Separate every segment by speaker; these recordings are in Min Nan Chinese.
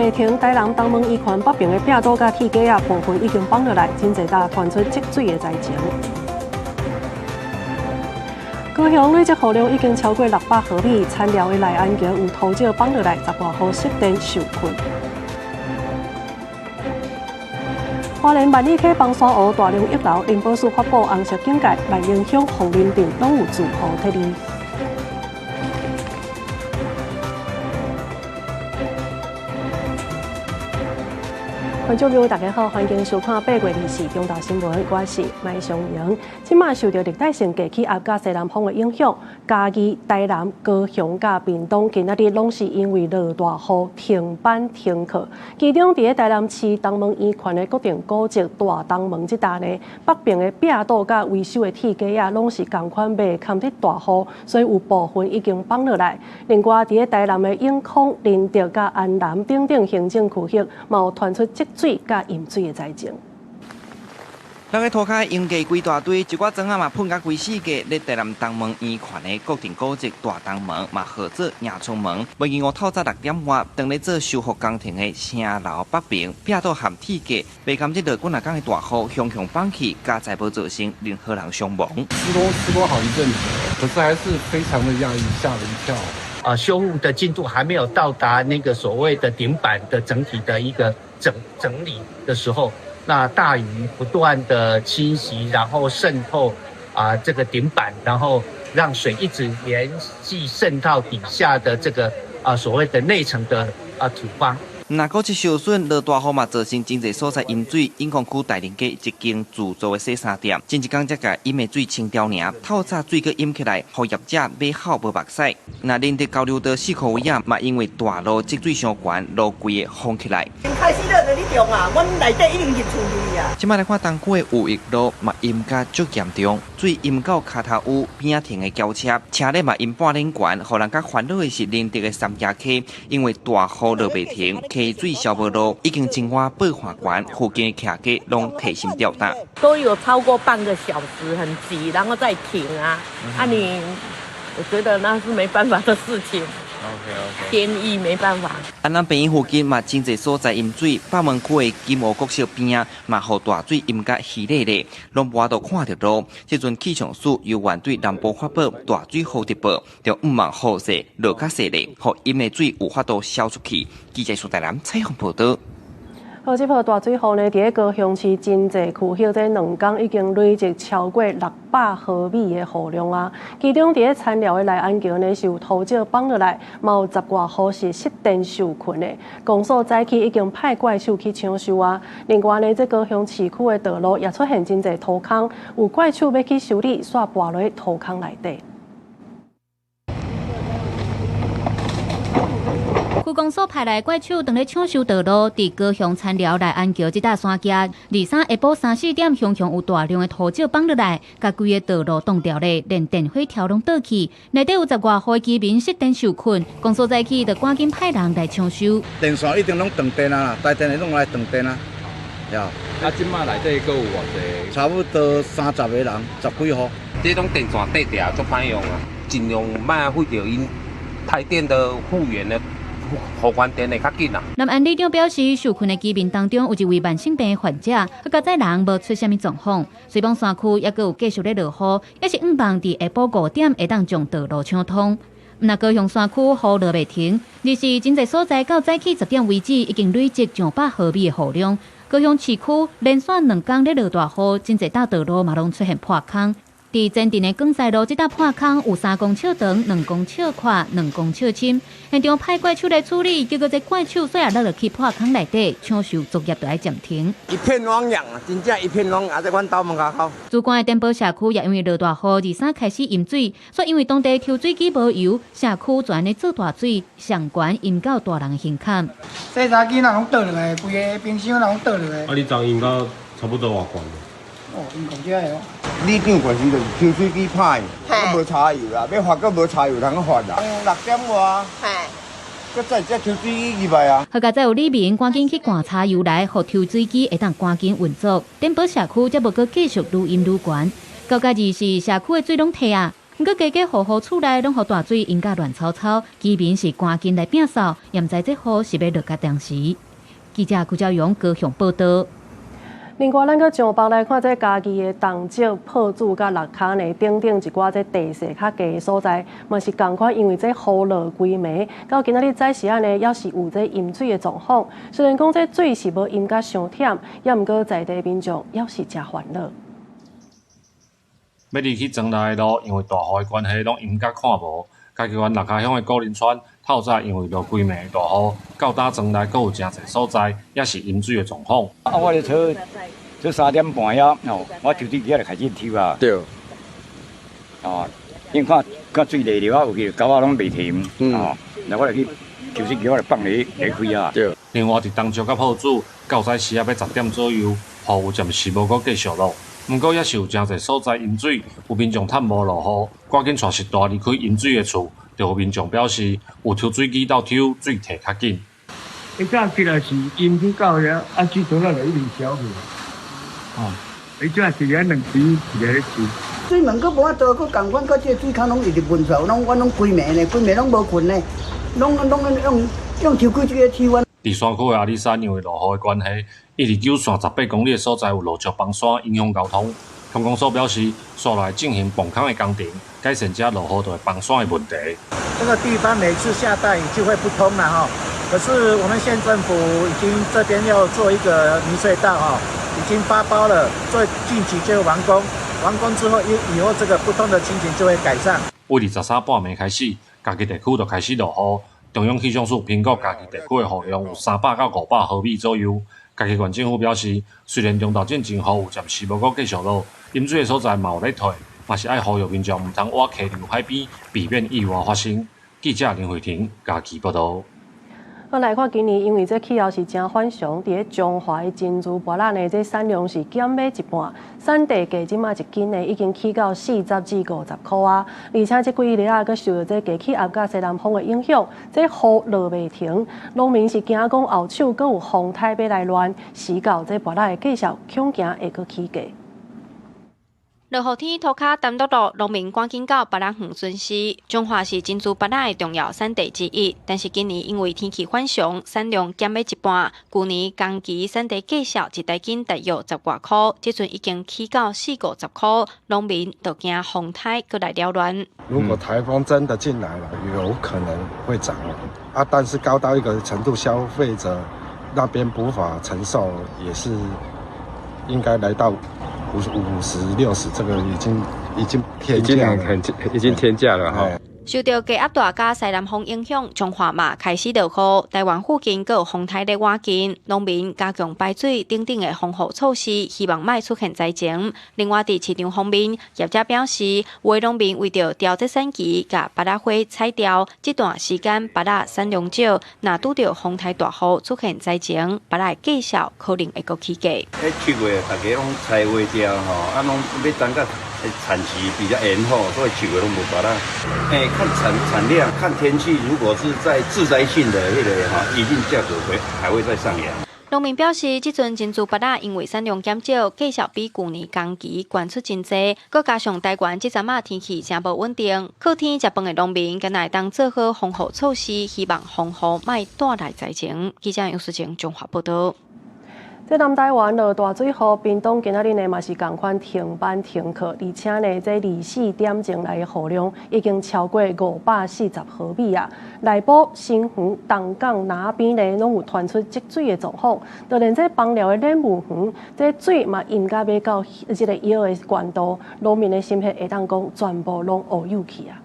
Speaker 1: 袂停，台南東門漁權北爿的壁堵佮鐵架仔部分已經放落來，真濟搭傳出積水的災情。高雄累積雨量已經超過600毫米，田寮的內安橋有土石放落來，十外戶失電受困。花蓮萬里溪崩山湖大量溢流，林保署發布紅色警戒，萬榮鄉、鳳林鎮攏有住戶撤離。觀眾朋友，大家好，歡迎收看8月24中晝新聞，我是麥尚瑩。這馬受著熱帶性低氣壓佮西南風的影響，嘉義、台南、高雄佮屏東今仔日攏是因為落大雨停班停課。其中，佇咧台南市東門漁權的國定古蹟大東門這搭呢，北爿的壁堵佮維修的鐵架仔攏是仝款袂堪得大雨，所以有部分已經放落來。另外，佇咧台南的永康、仁德佮安南等等行政區域，嘛有傳出積水佮淹水的災情。
Speaker 2: 人个塗跤淹過規大堆，一寡磚仔嘛噴甲規世界。咧台南東門漁權的國定古蹟大東門嘛號做迎春門。星期五透早6點外，當咧做修復工程的城樓北爿壁堵和鐵架，袂甘這落幾若工的大雨，雄雄放去，加載無造成任何人傷亡。
Speaker 3: 施工施工好一陣子，可是還是非常的訝異，嚇了一跳。
Speaker 4: 啊，修復的進度還沒有到達那個所謂的頂板的整體的一個整理的時候，那大雨不斷的侵襲，然後滲透啊這個頂板，然後讓水一直連續滲到底下的這個啊所謂的內層的啊土方。
Speaker 2: 若古蹟受損，落大雨嘛，造成真濟所在淹水。永康區大寧街一間自助的洗衫店，前一工才共淹的水清掉爾，透早水閣淹起來，予業者買好無目屎。若仁德交流道四箍位仔嘛，因為大路積水傷懸，路規个封起來。
Speaker 5: 開始了就咧用啊，阮內底已經入厝去啊。
Speaker 2: 這擺來看東區的有益路嘛，淹甲足嚴重，水淹到跤頭趺邊仔停的轎車，車咧嘛淹半臉懸，予人較煩惱的是仁德的三峽溪，因為大雨落袂停，溪水消無落，已經真倚八岸懸，附近的徛家攏提心吊膽。
Speaker 6: 都有超過半個小時，很急，然後再停啊！啊你，我覺得那是沒辦法的事情。
Speaker 2: OK OK。
Speaker 6: 天意沒辦法。
Speaker 2: 安南病院附近嘛，真濟所在淹水，北門區的金湖國小邊仔嘛，予大水淹甲稀咧咧，攏無法度看著路。這陣氣象署猶原對南部發布大水雨特報，著毋望雨勢落較細咧，予淹的水有法度消出去。記者蘇台南採訪報導。
Speaker 1: 好，這波大水雨呢，佇咧高雄市真濟區域，這兩工已經累積超過600毫米的雨量啊。其中佇咧田寮的內安橋呢，是有土石放落來，嘛有十外戶是失電受困的。公所早起已經派怪手去搶修啊。另外呢，這高雄市區的道路也出現真濟土坑，有怪手欲去修理，煞跋落土坑內底。
Speaker 7: 區公所派來怪手，當咧搶修道路，佇高雄田寮內安橋這搭山徛，23下晡三四點，雄雄有大量的土石放落來，共規个道路擋掉咧，連電火柱攏倒去，內底有十外戶居民失電受困，公所早起就趕緊派人來搶修。
Speaker 8: 電線一定攏斷電啊，台電的攏來斷電啊，呀。
Speaker 9: 啊，這馬內底閣有偌濟？
Speaker 8: 差不多30個人，十幾戶。
Speaker 10: 這種電線短掉足歹用啊，盡量莫費著𪜶台電的復原的。復原電會較緊啊！
Speaker 7: 南安里長表示，受困的居民當中有一位慢性病的患者，好佳哉人無出啥物狀況。水枋山區猶閣有繼續咧落雨，也是向望佇下晡5點會當將道路搶通。毋若高雄山區雨落袂停，而是真濟所在到早起10點為止，已經累積上百毫米的雨量。高雄市區連續兩工咧落大雨，真濟搭道路嘛攏出現破空。佇前鎮的廣西路這搭破空有3公尺長、2公尺寬、2公尺深，現場派怪手來處理，結果這怪手煞也落入去破空內底，搶修作業就愛暫停。
Speaker 11: 一片汪洋啊，真正一片汪洋，在阮兜門口。
Speaker 7: 主管的電報社區也因為落大雨，23開始淹水，煞因為當地抽水機無油，社區全咧做大水，上懸淹到大人胸坎。
Speaker 12: 洗衫機若攏倒落來，規个冰箱若攏倒落來。
Speaker 13: 啊，你昨淹到差不多偌懸？
Speaker 12: 哦，淹到遮个哦。
Speaker 11: 里長關係就是抽水機歹，閣無柴油啦，欲發閣無柴油通發啦。6點外，閣再才抽水機入來啊。
Speaker 7: 好佳哉有里民趕緊去灌柴油來，予抽水機會當趕緊運作。電寶社區才無閣繼續愈淹愈懸。到今日是社區的水攏退啊，毋過家家戶戶厝內攏予大水淹甲亂糟糟，居民是趕緊來摒掃，也毋知這雨是欲落到當時。記者郭昭勇高雄報道。
Speaker 1: 另外，咱閣上北來看，這嘉義的東石、朴子佮六跤呢，等等一寡這地勢較低的所在，嘛是仝款，因為這雨落規暝，到今仔日早時仔呢，猶是有這淹水的狀況。雖然講這水是無淹甲傷忝，也毋過在地民眾猶是誠煩惱。
Speaker 13: 欲入去庄內的路，因為大雨的關係，攏淹甲看無。嘉義縣六跤鄉的古林村，透早因為落規暝的大雨，到今庄內閣有誠濟所在，也是淹水的狀況。
Speaker 8: 啊，我咧坐坐3點半遐，哦，我抽水機就開始抽啊。對。哦，因為看看水來了啊，有去狗仔攏袂停，哦，然後我就去抽水機，我就放咧咧開啊。
Speaker 13: 對。另外，佇東石佮朴子，到早時仔欲10點左右，雨有暫時無閣繼續落。毋過，也是有誠濟所在淹水，有民眾趁無落雨，趕緊帶序大離開淹水的厝。就有民眾表示，有抽水機鬥抽，水退較緊。
Speaker 14: 伊早起來是淹水到遐，啊水倒落來一直消去。哦，伊這是遐兩池一個咧抽。
Speaker 5: 水門閣無法度，閣仝款，閣這個水坑攏一直噴出來，攏我攏規暝呢，規暝攏無睏呢，攏攏用用抽幾這個抽完。
Speaker 13: 佇山區的阿里山，因為落雨的關係，129線18公里的所在有落石崩山，影響交通。鄉公所表示，煞來進行崩空的工程，改善這落雨就會崩山的問題。
Speaker 15: 這個地方每次下大雨就會不通了哈，可是我們縣政府已經這邊要做一個泥隧道哈，已經發包了，最近期就會完工。完工之後，以後這個不通的情形就會改善。
Speaker 13: 為23半暝開始，嘉義地區就開始落雨。中央氣象署評估嘉義地區的雨量有300到500毫米左右。嘉義縣政府表示，雖然中晝進前雨有暫時無閣繼續落，淹水的所在嘛有咧退，嘛是愛呼籲民眾毋通倚溪流海邊，避免意外發生。記者林慧婷嘉義報導。
Speaker 1: 好，來看今年，因為這氣候是誠反常，佇咧彰化的珍珠芭樂呢，這產量是減欲一半，產地價這馬一斤呢已經起到40至50箍啊！而且這幾日啊，閣受著這低氣壓佮西南風的影響，這雨落袂停，農民是驚講後手閣有風颱欲來亂，時到這芭樂的價數恐驚會閣起價。
Speaker 16: 落雨天，塗跤澹漉漉，農民趕緊到芭樂園巡視。彰化是珍珠芭樂的重要產地之一，但是今年因為天氣反常，產量減欲一半。舊年同期產地價數一台斤大約十外箍，這陣已經起到四五十箍，農民就驚風颱閣來擾亂。
Speaker 17: 如果颱風真的進來了，有可能會漲啊，但是高到一個程度，消費者那邊無法承受，也是應該來到50、60，這個已經天價了，
Speaker 9: 已經天價了哈。
Speaker 16: 受著低壓帶佮西南風影響，彰化嘛開始落雨，台灣附近閣有風颱咧倚近，農民加強排水等等的防護措施，希望莫出現災情。另外，佇市場方面，業者表示，有的農民為著調節產期，共芭樂花採掉，這段時間芭樂產量少，若拄著風颱大雨出現災情，芭樂價數可能會閣起價。
Speaker 18: 7月大家攏採花掉吼，啊，攏欲等到產期比較延後，所以7月攏無芭樂。看產量，看天氣，如果是在致災性的彼個哈，一定價格會還會再上揚。
Speaker 16: 農民表示，這陣珍珠芭樂因為產量減少，價數比舊年同期懸出真濟，閣加上台灣這陣仔天氣誠無穩定，靠天食飯的農民，敢若會當做好防護措施，希望風雨莫帶來災情。記者楊淑靜彰化報導。
Speaker 1: 這南台灣落大水雨，屏東今仔日呢嘛是仝款停班停課，而且呢，這24點鐘內的雨量已經超過540毫米啊！內埔、新園、東港那邊呢，攏有傳出積水的狀況，就連這枋寮的蓮霧園，這水嘛淹甲欲到這个腰的懸度，農民的心血會當講全部攏烏有去啊！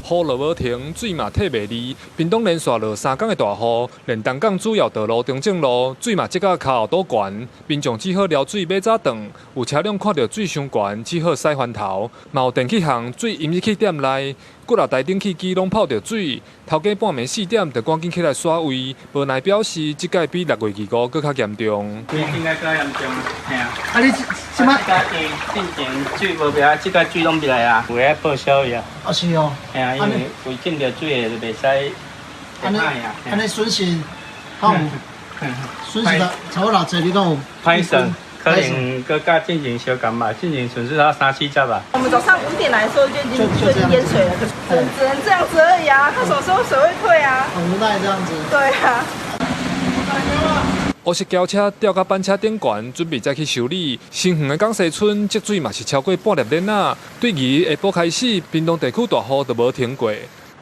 Speaker 19: 雨落無停，水嘛退袂離。屏東連續落3工的大雨，連東港主要道路中正路水嘛積到跤後肚懸，民眾只好撩水欲走轉。有車輛看著水傷懸，只好駛翻頭。嘛有電器行水淹入去店內，幾若台冷氣機攏泡著水。頭家半暝4點就趕緊起來刷位，無奈表示這擺比6月25閣較嚴重。
Speaker 20: 應該較嚴重，嘿啊。
Speaker 12: 啊，你這擺？
Speaker 20: 進前水無袂啊，這擺水攏入來啊，有的愛報銷去啊。
Speaker 12: 啊是哦。
Speaker 20: 嘿啊，因為規浸著水的就袂使。
Speaker 12: 按呢按呢損失，敢有？損失了超過偌濟，你敢有？
Speaker 20: 歹算，可能閣較進前相仝吧，進前損失到三四十吧。
Speaker 21: 我們早上5點來的時候就已經就已經淹水了，可是只能這樣子而已啊。他什麼時候水會退啊？
Speaker 22: 很無奈這樣子。
Speaker 21: 對啊。
Speaker 19: 烏色轎車吊到板車頂懸，準備載去修理。新園的港西村積水嘛是超過半粒鏈仔。對二下晡開始，屏東地區大雨就無停過。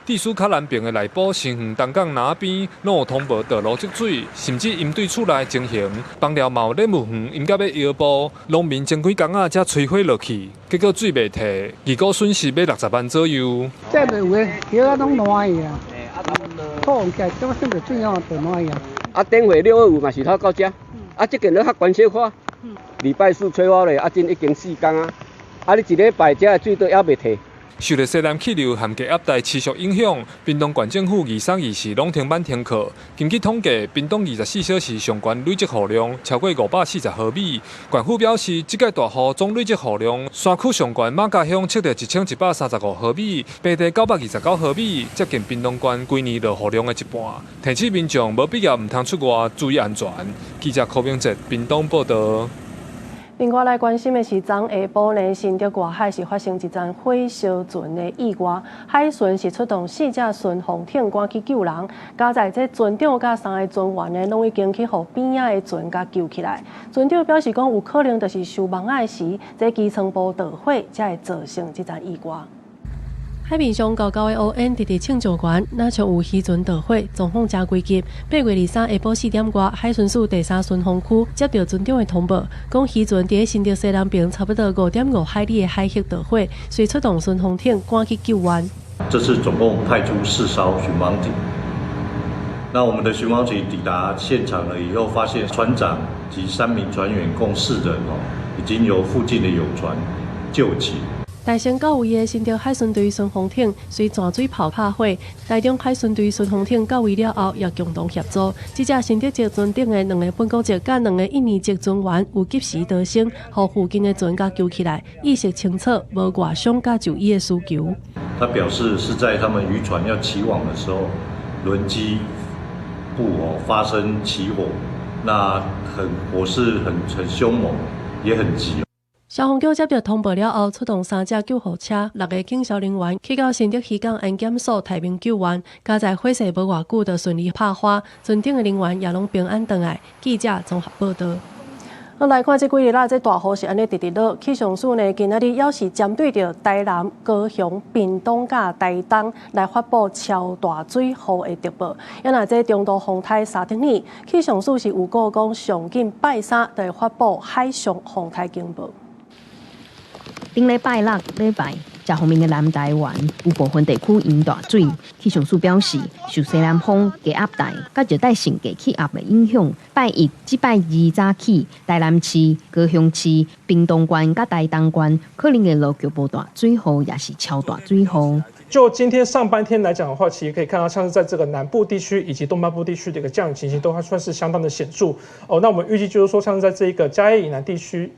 Speaker 19: 地處較南邊的內埔、新園、東港、南邊，攏有通報道路積水，甚至淹對厝內情形。枋寮嘛有蓮霧園淹到欲腰部，農民前幾工仔才吹火落去，結果水袂退，預估損失欲60萬左右。
Speaker 12: 這個有的葉仔攏爛去啊，土起來，這算袂水哦，就爛去啊。
Speaker 23: 啊，頂回六二五嘛是透到遮，啊，這間咧較懸小可。禮拜四吹火咧，啊，這已經4工啊，啊，你一禮拜遮的水都猶袂退。
Speaker 19: 受著西南氣流和低壓帶持續影響，屏東縣政府二三、二四攏停班停課。根據統計，屏東24小時上懸累積雨量超過540毫米。縣府表示，這屆大雨總累積雨量，山區上懸馬家鄉測著1135毫米，平地929毫米，接近屏東縣規年落雨量的一半。提醒民眾無必要毋通出外，注意安全。記者柯明哲屏東報導。
Speaker 1: 另外來關心的是，昨下晡呢，新竹外海是發生一樁火燒船的意外，海巡是出動四隻巡防艇趕去救人，佳哉這船長佮三个船員呢，攏已經去予邊仔的船共救起來。船長表示講，有可能就是收網仔時，這機艙部著火，才會造成這樁意外。海面上高高的烏煙直直衝上懸，若像有漁船著火，狀況誠危急。8月23下晡4點外，海巡署第三巡防區接著船長的通報，講漁船佇新竹西南邊差不多5.5海里的海域著火，遂出動巡防艇趕去救援。
Speaker 24: 這次總共派出4艘巡防艇。那我們的巡防艇抵達現場了以後，發現船長及3名船員共4人哦，已經由附近的友船救起。
Speaker 1: 大成到位的新竹海巡隊巡防艇隨泉水炮拍火，台中海巡隊巡防艇到位了後，也共同協助。這隻新竹籍船頂的兩个本國籍佮兩個印尼籍船員有及時逃生，予附近的船共救起來，意識清楚，無外傷佮就醫的需求。
Speaker 24: 他表示是在他們漁船要起網的時候，輪機部哦發生起火，那很火勢很兇猛，也很急。
Speaker 1: 消防局接著通報了後，出動3隻救護車、6个警消人員去到新竹漁港安檢所待命救援。佳哉火勢無偌久就順利拍花，船頂的人員也攏平安轉來。記者綜合報導。我來看這幾日啦，這大雨是按呢直直落。氣象署呢，今仔日猶是針對著台南、高雄、屏東佮台東來發布超大水雨的特報。啊若這中度風颱沙丁魚，氣象署是預告講，上緊拜三就會發布海上風颱警報。
Speaker 25: 頂禮拜六禮拜，遮方面的南台灣有部分地區淹大水。氣象署表示，受西南風、低壓帶佮熱帶性低氣壓的影響，拜一至拜二早起，台南市、高雄市、屏東縣佮台東縣可能會落局部大水雨，抑是超大水雨。
Speaker 26: 就今天上半天來講的話，其實可以看到，像是在這個南部地區以及東半部地區的一個降雨情形，都還算是相當的顯著。哦，那我們預計就是說，像是在這個嘉義以南地區，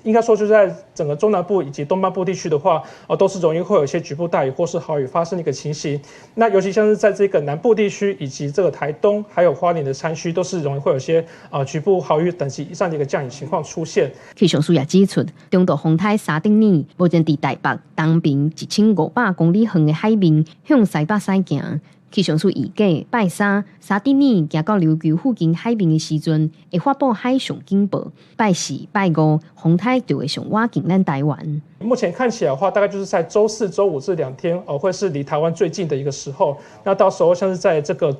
Speaker 26: 應該說就是在整個中南部以及東半部地區的話，都是容易會有一些局部大雨或是豪雨發生的一個情形。那尤其像是在這個南部地區以及這個台東還有花蓮的山區，都是容易會有一些局部豪雨等級以上的一個降雨情況出現。
Speaker 25: 氣象署也指出，中度風颱沙丁魚目前佇台北東邊1500公里遠的海面向西北駛行。氣象署預計拜三沙丁魚行到琉球附近海面的時陣，會發布海上警報。拜四、拜五風颱就會上倚近咱台灣。
Speaker 26: 目前看起來的話，大概就是在週四、週五這2天，會是離台灣最近的一個時候。那到時候像是在這個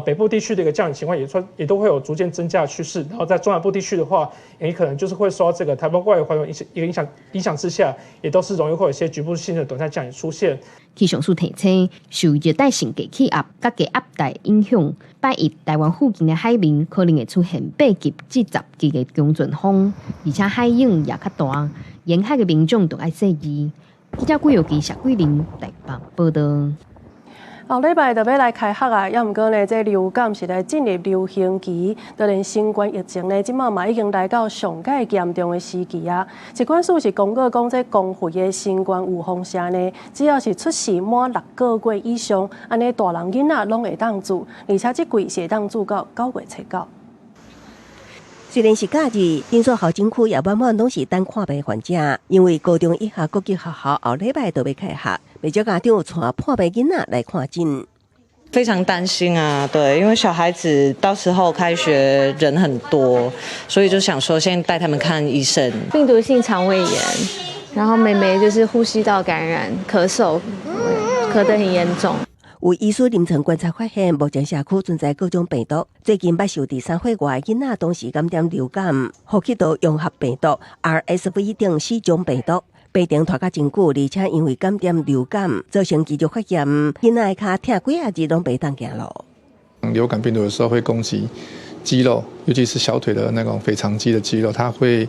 Speaker 26: 北部地區的一個降雨情況也都會有逐漸增加的趨勢。然後在中南部地區的話，也可能就是會受到這個颱風外圍環流影響之下，也都是容易會有一些局部性的短暫降雨出現。
Speaker 25: 氣象署提醒，受熱帶性低氣壓佮低壓帶影響，拜一台灣附近的海面可能會出現8級至10級的強陣風，而且海湧也較大，沿海的民眾都愛注意。記者郭玉基、謝桂玲台北報導。
Speaker 1: 後禮拜就欲來開學啊，猶毋過呢，這流感是來進入流行期，就連新冠疫情呢，這馬嘛已經來到上蓋嚴重的時期啊。疾管署是公告講，這公費的新冠預防射呢，只要是出世滿6個月以上，按呢大人囡仔攏會當注，而且這季是會當注到9月初9。
Speaker 2: 雖然是假日，診所候診區也滿滿攏是等看病患者，因為高中以下國際學校後禮拜就欲開學，袂少家長帶破病囡仔來看診。
Speaker 3: 非常擔心啊，對，因為小孩子到時候開學人很多，所以就想說先帶他們看醫生。
Speaker 4: 病毒性腸胃炎，然後妹妹就是呼吸道感染，咳嗽，咳得很嚴重。
Speaker 2: 有醫師臨床觀察發現，目前社區存在各種病毒。最近捌受佇3歲外囡仔同時感染流感、呼吸道融合病毒、RSV 等四種病毒。病程拖較真久，而且因為感染流感造成肌肉發炎，囡仔的跤疼幾仔日攏袂當行路。
Speaker 6: 流感病毒有時候會攻擊肌肉，尤其是小腿的那種腓腸肌的肌肉，它會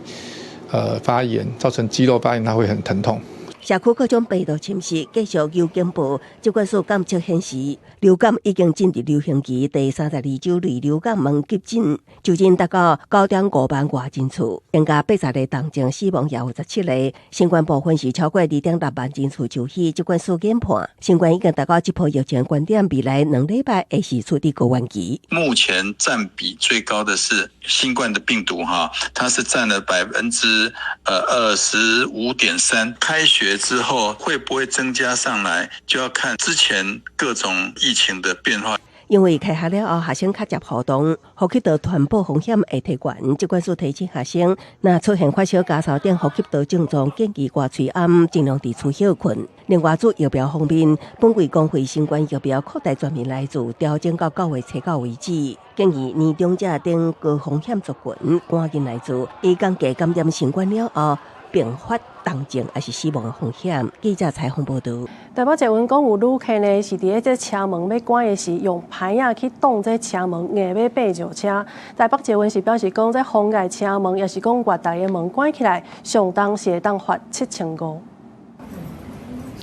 Speaker 6: 發炎，造成肌肉發炎，它會很疼痛。
Speaker 2: 社區各種病毒侵襲，繼續有警報。疾管署監測顯示，流感已經進入流行期，第32週類流感門急診就診達到9.5萬外人次，增加80個重症，死亡也有17個。新冠部分是超過2.6萬人次就醫，疾管署研判，新冠已經達到這波疫情高點，未來2禮拜會是處佇高原期。
Speaker 10: 目前佔比最高的是新冠的病毒，哈，它是佔了25.3%。開學之後會不會增加上來，就要看之前各種疫情的變化。
Speaker 2: 因為開學了後，學生較捷互動，呼吸道傳播風險會提懸。疾管署提醒學生，若出現發燒、咳嗽等呼吸道症狀，建議掛喙罨，盡量佇厝歇睏。另外，做疫苗方面，本季公費新冠疫苗擴大全面來做，調整到9月初9為止。建議年長者等高風險族群趕緊來做，以降低感染新冠了後併發重症抑是死亡的風險。記者採訪報導。
Speaker 1: 台北捷運講有旅客呢，是佇咧這車門欲關的時，用牌仔去擋這車門，硬欲爬上車。台北捷運是表示講，這妨礙車門，抑是講月台的門關起來，上重是會當罰7500。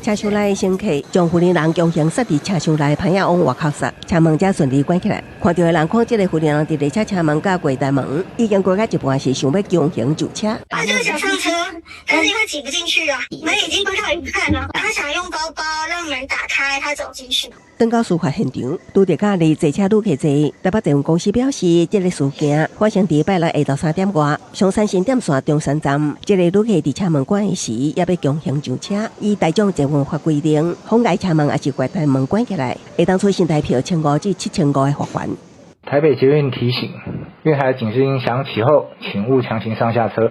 Speaker 2: 車廂內乘客將婦人強行塞佇車廂內，棚仔往外口塞，車門才順利關起來。看著的人看這个婦人佇列車車門佮月台門，已經關到一半時，想欲強行上車。
Speaker 22: 他就想上車，但是因為擠不進去啊，門已經關到一半了。他想用包包讓門打開，他走進去。
Speaker 2: 轉到事發現場，拄著佮離坐車旅客濟。台北捷運公司表示，這个事件發生佇拜六下晝3點外，松山新店線中山站，這個旅客佇車門關的時，猶欲強行上車。依大眾捷運法規定，妨礙車門抑是月台門關起來，會當處新台票1500至7500的罰款。
Speaker 27: 台北捷運提醒：月台警示音響起後，請勿強行上下車，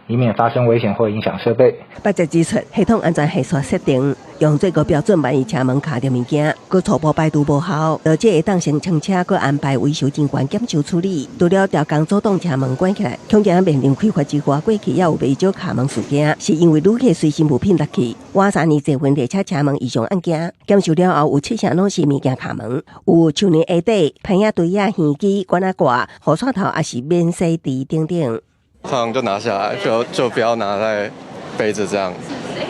Speaker 27: 以免發生危險或影響設備。
Speaker 2: 北捷指出，系統安全係數設定用最高標準，萬一車門卡著物件，閣初步排除無效，導致會當先清車，閣安排維修人員檢修處理。除了調工阻擋車門關起來，恐驚面臨開罰之外，過去也有袂少卡門事件，是因為旅客隨身物品落去。倚三年捷運列車車門異常案件，檢修了後有7成攏是物件卡門，有去年下底、棚仔堆仔、耳機、管仔掛、雨傘頭，抑是免洗池等等。
Speaker 28: 通常就拿下來，就不要拿在背著這樣，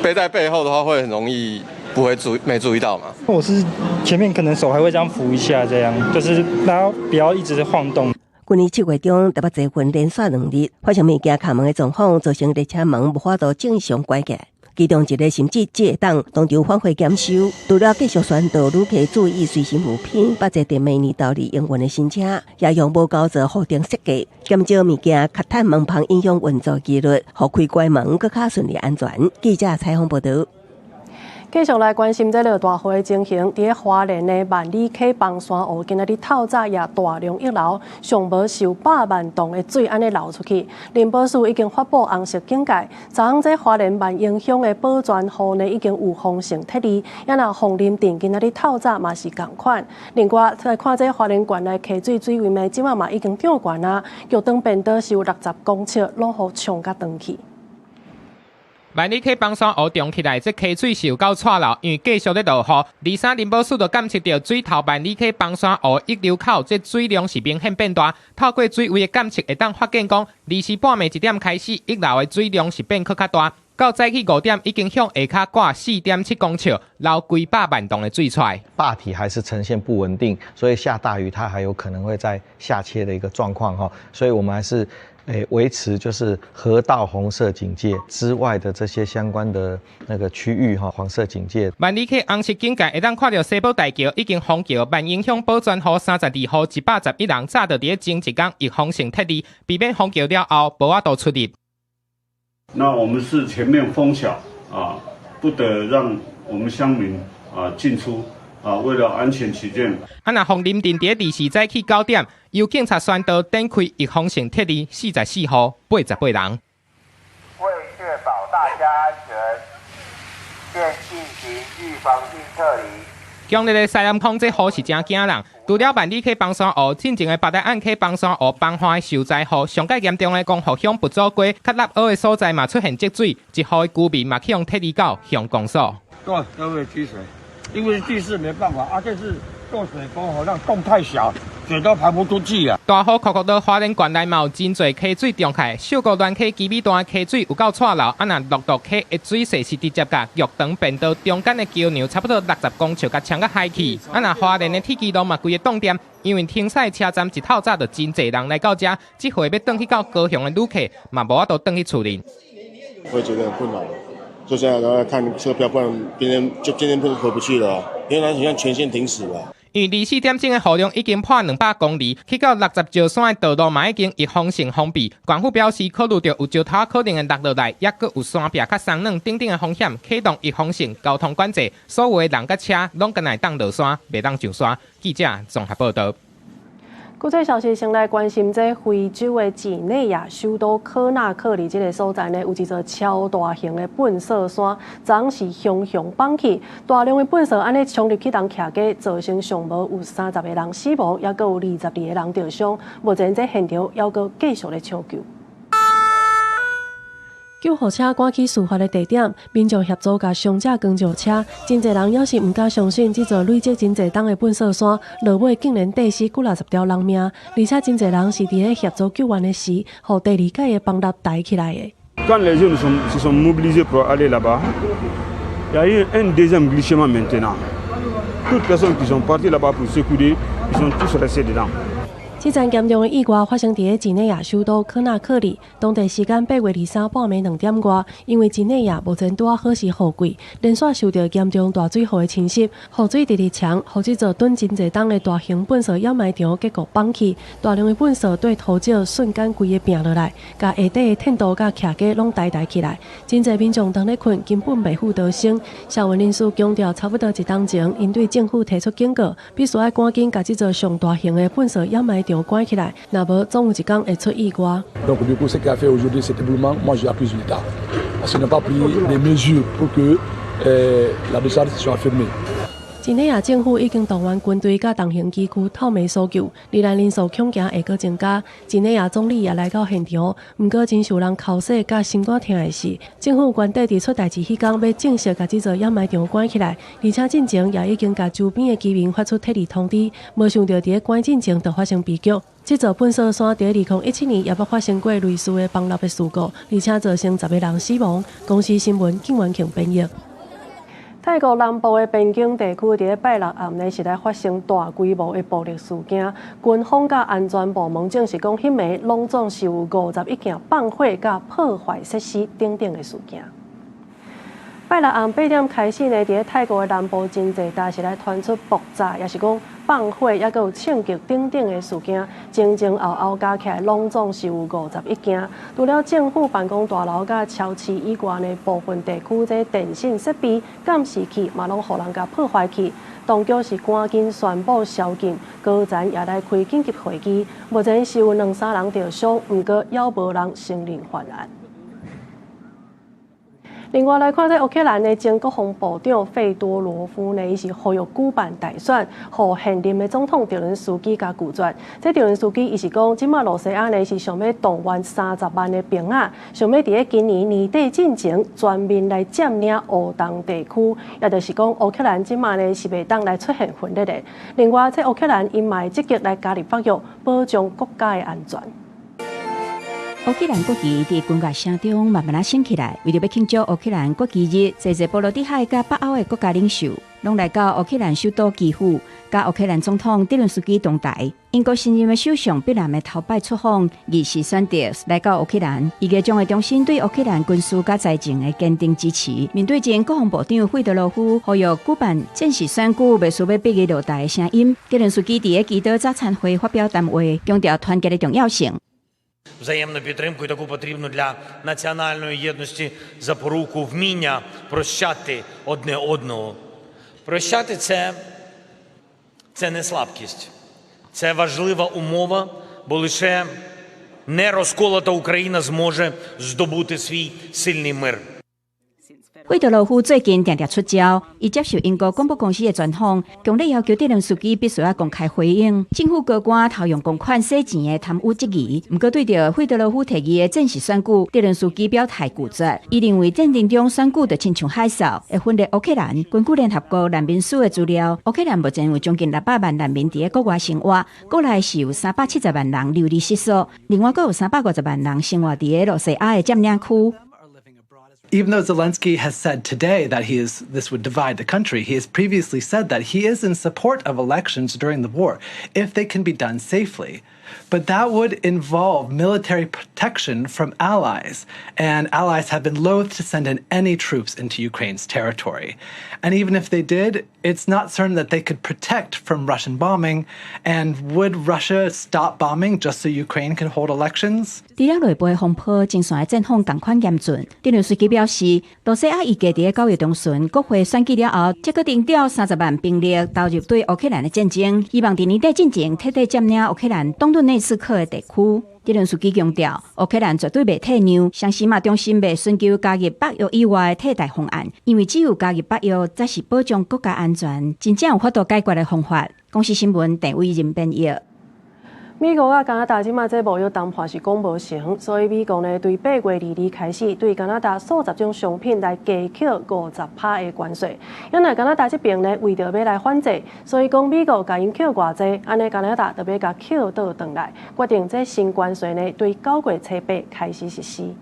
Speaker 28: 背在背後的話會很容易不會注沒注意到嘛。
Speaker 29: 我是前面可能手還會這樣扶一下，這樣就是然後不要一直晃動。
Speaker 2: 去年7月中，台北捷運連續2日發生物件卡門的狀況，造成列車門無法度正常關起來。其中一個甚至只會當當場返回檢修。除了繼續宣導旅客注意隨身物品，北捷佇明年投入營運的新車，也用無膠做護頂設計，減少物件卡趁門縫影響運作機率，予開關門閣較順利安全。記者採訪報導。
Speaker 1: 繼續來關心這個大雨的情形，佇咧花蓮的萬里溪崩山湖，今仔日透早也大量溢流，上無數百萬噸的水按呢流出去。林保署已經發布紅色警戒，昨昏這花蓮萬榮鄉的寶泉湖呢已經有封城撤離，也若鳳林鎮今仔日透早嘛是仝款。另外，來看這花蓮縣內溪水水位呢，這馬嘛已經漲懸啊，腳長變倒是有60公尺，攏予沖甲斷去。
Speaker 30: 萬里溪崩山湖漲起來，這溪水是有夠掣流，因為繼續咧落雨。二三林保署就監測著水頭萬里溪崩山湖溢流口，這水量是明顯變大。透過水位的監測，會當發現講，24半暝1點開始，溢流的水量是變閣較大。到早起5點，已經向下跤掛4.7公尺，流幾百萬噸的水出來。
Speaker 31: 壩體還是呈現不穩定，所以下大雨它還有可能會再下切的一個狀況哈，所以我們還是
Speaker 5: 維持就是河道紅色警戒之外的這些相關的那個區域哈，黃色警戒。
Speaker 30: 萬里溪紅色警戒會當看著西寶大橋已經封橋，萬榮鄉寶泉戶32戶111人，早就佇咧前一工預防性撤離，避免封橋了後無法度出入。
Speaker 7: 那我們是全面封小啊，不得讓我們鄉民啊進出啊，為了安全起見。
Speaker 30: 啊，若鳳林鎮佇咧24早起9點，由警察宣導展開預防性撤離44戶88人。
Speaker 8: 為確保大家安全，現進行預防性撤離。
Speaker 30: 強烈的西南風，這雨是誠驚人。除了萬里溪崩山湖，進前的北台岸溪崩山湖崩岸的受災戶，上蓋嚴重的光復鄉佛祖街，較納澳的所在嘛出現積水，一戶的居民嘛去予撤離到鄉公所。
Speaker 9: 對，都會積水，因為地勢沒辦法啊，這是做水溝好像洞太小，水都排不出去啊。
Speaker 30: 大雨洞洞落花蓮縣內嘛有真濟溪水漲起，秀姑巒溪基米段的溪水有夠掣流，啊若樂道溪的水勢是直接共玉長便道中間的橋梁差不多60公尺，共沖甲海去。啊若花蓮的鐵支路嘛規个凍店，因為停駛車站一透早就真濟人來到遮，這回欲轉去到高雄的旅客嘛無法度轉去厝裡。
Speaker 11: 會覺得很困擾，就現在都在看車票，不然今天就今天不回不去了，因為它好像全線停駛了。
Speaker 30: 因為24點鐘的雨量已經破200公里，去到60石山的道路嘛已經預防性封閉。縣府表示，考慮著有石頭可能會落落來，抑閣有山壁較鬆軟等等的風險，啟動預防性交通管制，所有的人佮車攏干焦會當落山，袂當上山。記者綜合報導。
Speaker 1: 國際消息，先來關心這非洲的幾內亞首都科納克里這个所在呢，有一座超大型的糞埽山，昨是雄雄崩去，大量的糞埽按呢衝入去人徛家，造成上無有30個人死亡，抑閣有22個人著傷。目前這現場猶閣繼續咧搶救。救護車趕去事發的地點，民眾協助共傷者扛上車。真濟人猶是毋敢相信，這座累積真濟冬的糞埽山，落尾竟然綴死幾若十條人命。而且真濟人是佇咧協助救援的時，予第二改的崩塌抬起來的。
Speaker 13: Quand les jeunes se sont mobilisés pour aller là-bas, il y a eu un deuxième glissement maintenant. Toutes personnes qui sont parties là-bas pour secourir, ils sont tous restés dedans.
Speaker 1: 這場嚴重的意外發生佇咧幾內亞首都科納克里，當地時間8月23半暝2點外，因為幾內亞目前拄仔好是雨季，連續受著嚴重大水雨的侵襲，雨水直直沖，予這座囤真濟冬的大型糞埽掩埋場結構崩去，大量的糞埽對土石瞬間規个拚落來，共下底的天道佮徛家攏抬抬起來，真濟民眾當咧睏，根本袂赴逃生。社運人士強調，差不多一冬前，𪜶對政府提出警告，必須愛趕緊共這座上大型的糞埽掩埋場關起來，若無總有一工會出意外。
Speaker 14: Donc du coup, ce qu'a fait aujourd'hui cet éboulement, moi j'accuse l'État parce qu'il n'a pas pris des mesures pour que la décharge soit fermée.
Speaker 1: 幾內亞政府已經動員軍隊佮重型機具透暝搜救，罹難人數恐驚會閣增加。幾內亞總理也來到現場，毋過真受人哭訴佮心肝疼的是，政府原底佇出代誌彼工欲正式共這座掩埋場關起來，而且進前也已經共周邊的居民發出撤離通知，無想著佇咧關進前就發生悲劇。這座糞埽山佇2017年也捌發生過類似的崩塌的事故，而且造成10個人死亡。公視新聞金元慶編譯。泰國南部的邊境地區，佇咧拜六暗呢，是來發生大規模的暴力事件。軍方佮安全部門證實講，彼暝攏總是有51件放火佮破壞設施等等的事件。拜六暗8點開始呢，佇咧泰國的南部真濟搭是來傳出爆炸，抑是講放火，抑閣有槍擊等等的事件，前前後後加起來，攏總是有51件。除了政府辦公大樓佮超市以外呢，部分地區這電信設備、監視器嘛，攏予人共破壞去。當局是趕緊宣布宵禁，高層也來開緊急會議。目前是有兩三人著傷，毋過猶無人承認犯案。另外來看，這烏克蘭的前國防部長費多羅夫呢，伊是呼籲舉辦大選，予現任的總統澤倫斯基共拒絕。這澤倫斯基伊是講，這馬露西亞呢是想欲動員30萬的兵仔，想欲佇咧今年年底進前全面來佔領烏東地區，也就是講烏克蘭這馬呢是袂當來出現分裂的。另外，這烏克蘭𪜶嘛會積極來加入北約，保障國家的安全。
Speaker 15: 烏克蘭國旗佇軍樂聲中慢慢仔升起來，為著欲慶祝烏克蘭國旗日，濟濟波羅的海佮北歐的國家領袖，攏來到烏克蘭首都基輔，佮烏克蘭總統澤倫斯基同台。英國新任的首相碧藍的頭擺出訪，二是選擇來到烏克蘭，伊個將會重申對烏克蘭軍事佮財政的堅定支持。面對前國防部長費德羅夫呼籲舉辦戰時選舉，袂輸欲逼伊落台的聲音，澤倫斯基佇個祈禱早餐會發表談話，強調團結的重要性。
Speaker 12: Взаємну підтримку і таку потрібну для національної єдності запоруку вміння прощати одне одного. Прощати це не слабкість, це важлива умова, бо лише не розколота Україна зможе здобути свій сильний мир.
Speaker 15: 費德羅夫最近定定出招，伊接受英國廣播公司的專訪，強烈要求澤倫斯基必須愛公開回應政府高官偷用公款洗錢的貪污質疑。毋過對著費德羅夫提議的戰時選舉，澤倫斯基表態拒絕。伊認為戰爭中選舉就親像海嘯，會分裂烏克蘭。根據聯合國難民署的資料，烏克蘭目前有將近600萬難民佇咧國外生活，國內是有370萬人流離失所，另外閣有350萬人生活佇咧露西亞的佔領區。
Speaker 16: Even though Zelensky has said today that this would divide the country, he has previously said that he is in support of elections during the war if they can be done safely. But that would involve military protection from allies, and allies have been loath to send in any troops into Ukraine's territory. And even if they did, it's not certain that they could protect from Russian bombing. And would Russia stop bombing just so Ukraine can hold elections?
Speaker 15: 除了內部的風波，前線的戰況仝款嚴峻。澤倫斯基表示，露西亞預計佇9月中旬國會選舉了後，才閣徵調30萬兵力投入對烏克蘭的戰爭，希望佇年底進前徹底佔領烏克蘭東頓內茨克的地區。澤倫斯基強調，烏克蘭絕對袂退讓，同時嘛衷心欲尋求加入北約以外的替代方案，因為只有加入北約，才是保障國家安全、真正有法度解決的方法。公視新聞鄭偉仁編譯。
Speaker 1: 美國佮加拿大這馬這貿易談判是講無成，所以美國呢對8月22開始對加拿大數十種商品來加課50%的關稅。因為加拿大這邊呢為著欲來反制，所以講美國共𪜶扣偌濟，按呢加拿大就欲共扣倒轉來，決定這新關稅呢對9月初8開始實施。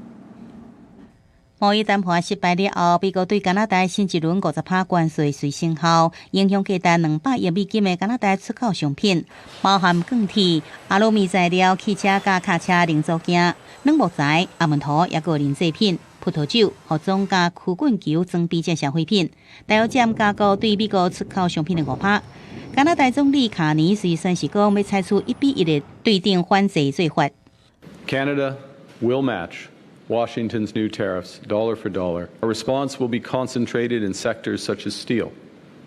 Speaker 17: 貿易談判失敗了後，美國對加拿大新一輪50%關稅遂生效，影響價值200億美金的加拿大出口商品，包含鋼鐵、阿魯米材料、汽車佮轎車零組件、軟木材、阿門桃，抑閣奶製品、葡萄酒、服裝佮曲棍球裝備這消費品，大約佔加國對美國出口商品的5%。加拿大總理卡尼隨宣示講，欲採取1比1的對等反制做法。
Speaker 18: Canada will match Washington's new tariffs, dollar for dollar. Our response will be concentrated in sectors such as steel,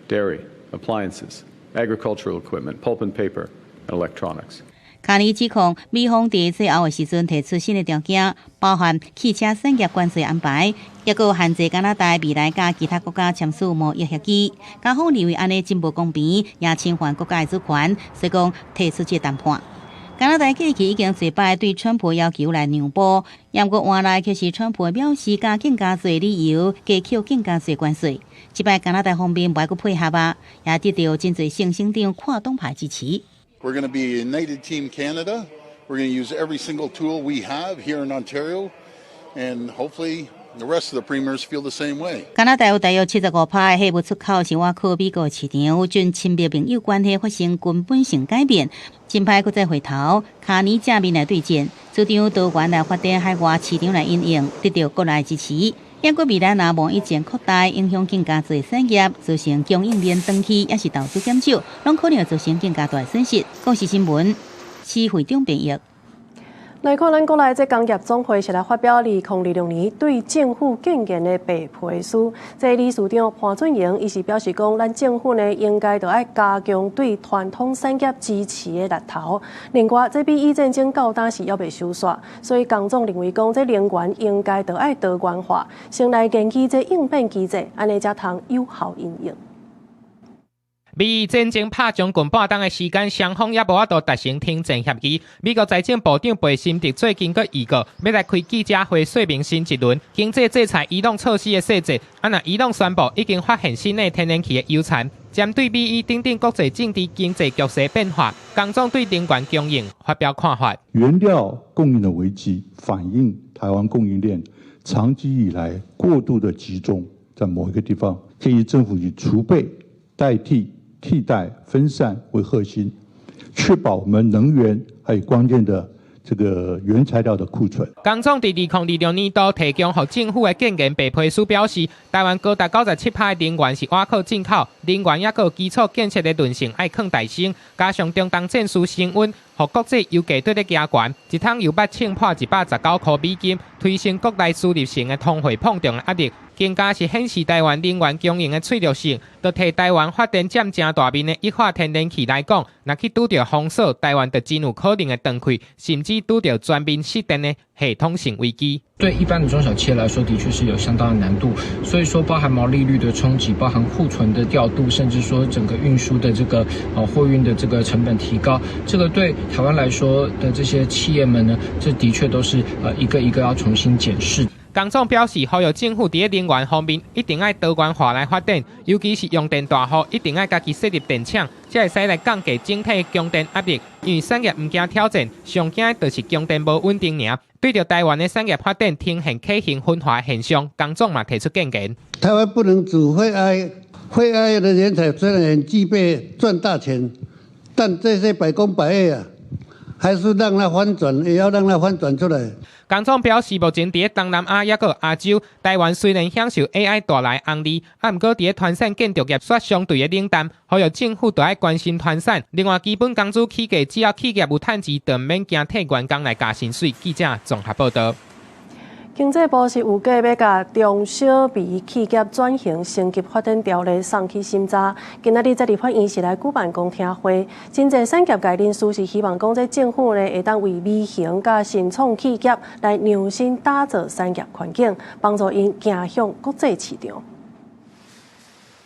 Speaker 18: dairy, appliances, agricultural equipment, pulp and paper, and electronics.
Speaker 17: 卡尼指控美方佇最後的時陣提出新的條件，包含汽車產業關稅安排，抑閣限制加拿大未來佮其他國家簽署貿易協議。加方認為按呢真無公平，也侵犯國家的主權，所以講退出這談判。加拿大過去已經濟擺對川普要求來讓步，毋過換來卻是川普表示加更加濟理由加扣更加濟關稅。這擺加拿大方面無愛閣配合啊，也得到真濟省省長跨黨派支持。
Speaker 19: We're going to be United Team Canada. We're going to use every single tool we have here in Ontario, and hopefully the rest of the premiers feel the same way.
Speaker 17: 加拿大有大約75%的貨物出口是倚靠美國市場，準親密盟友關係發生根本性改變。真歹閣再回頭，卡尼正面來對戰，主張多元來發展海外市場來因應，得到國內支持。毋過未來若貿易戰擴大，影響更加濟產業，造成供應鏈斷去，抑是投資減少，攏可能造成更加大的損失。公視新聞，施會長編譯。
Speaker 1: 來看咱國內這工業總會是來發表2026年對政府建言的白皮書。這理事長潘俊榮伊是表示講，咱政府呢應該著愛加強對傳統產業支持的力頭。另外，這美伊戰爭到今是猶未收煞，所以工總認為講，這能源應該著愛多元化，先來研究這應變機制，按呢才通有效應用。
Speaker 30: 美伊戰爭拍將近半冬的時間，雙方猶無法度達成停戰協議。美國財政部長貝森特最近閣預告，欲來開記者會說明新一輪經濟制裁伊朗措施的細節。啊，若伊朗宣布已經發現新的天然氣的油田，針對美伊等等國際政治經濟局勢變化，工總對能源供應發表看法。
Speaker 20: 原料供應的危機反映台灣供應鏈長期以來過度的集中在某一個地方，建議政府以儲備代替、替代、分散為核心，確保我們能源還有關鍵的這個原材料的庫存。
Speaker 30: 工總佇2026年度提供予政府的建言白皮書表示，台灣高達97%的能源是倚靠進口，能源抑閣基礎建設的韌性愛囥大先，加上中東戰事升溫，予國際油價綴咧加懸，一桶油欲衝破119塊美金，推升國內輸入性的通貨膨脹的壓力，更加是顯示台灣能源供應的脆弱性。就提台灣發電佔誠大面的液化天然氣來講，若去拄著封鎖，台灣就真有可能會斷氣，甚至拄著全面失電的系統性危機。
Speaker 3: 對一般的中小企業來說，的確是有相當的難度。所以說，包含毛利率的衝擊，包含庫存的調度，甚至說整個運輸的這個貨運的這個成本提高，這個對台灣來說的這些企業們呢，這的確都是一個一個要重新檢視。
Speaker 30: 工總表示，呼籲政府佇能源方面一定愛多元化來發展，尤其是用電大戶一定愛家己設立電廠，才會使來降低整體供電壓力。因為產業毋驚挑戰，上驚的就是供電無穩定爾。對著台灣的產業發展呈現畸形分化現象，工總嘛提出建言。
Speaker 4: 台灣不能只會 AI，會 AI 的人才雖然很具備賺大錢，但這些百工百業啊，還是讓它翻轉，也要讓它翻轉出來。
Speaker 30: 工總表示，目前佇咧東南亞抑閣亞洲，台灣雖然享受 AI 帶來紅利，啊，毋過佇咧傳產建築業煞相對的冷淡，呼籲政府著愛關心傳產。另外，基本工資起價，只要企業有趁錢，就毋免驚替員工來加薪水。記者綜合報導。
Speaker 1: 經濟部是預計欲共中小微企業轉型升級發展條例送去審查，今仔日在立法院是來舉辦公聽會，真濟產業界人士是希望講，這政府呢會當為微型佮新創企業來量身打造產業環境，幫助𪜶行向國際市場。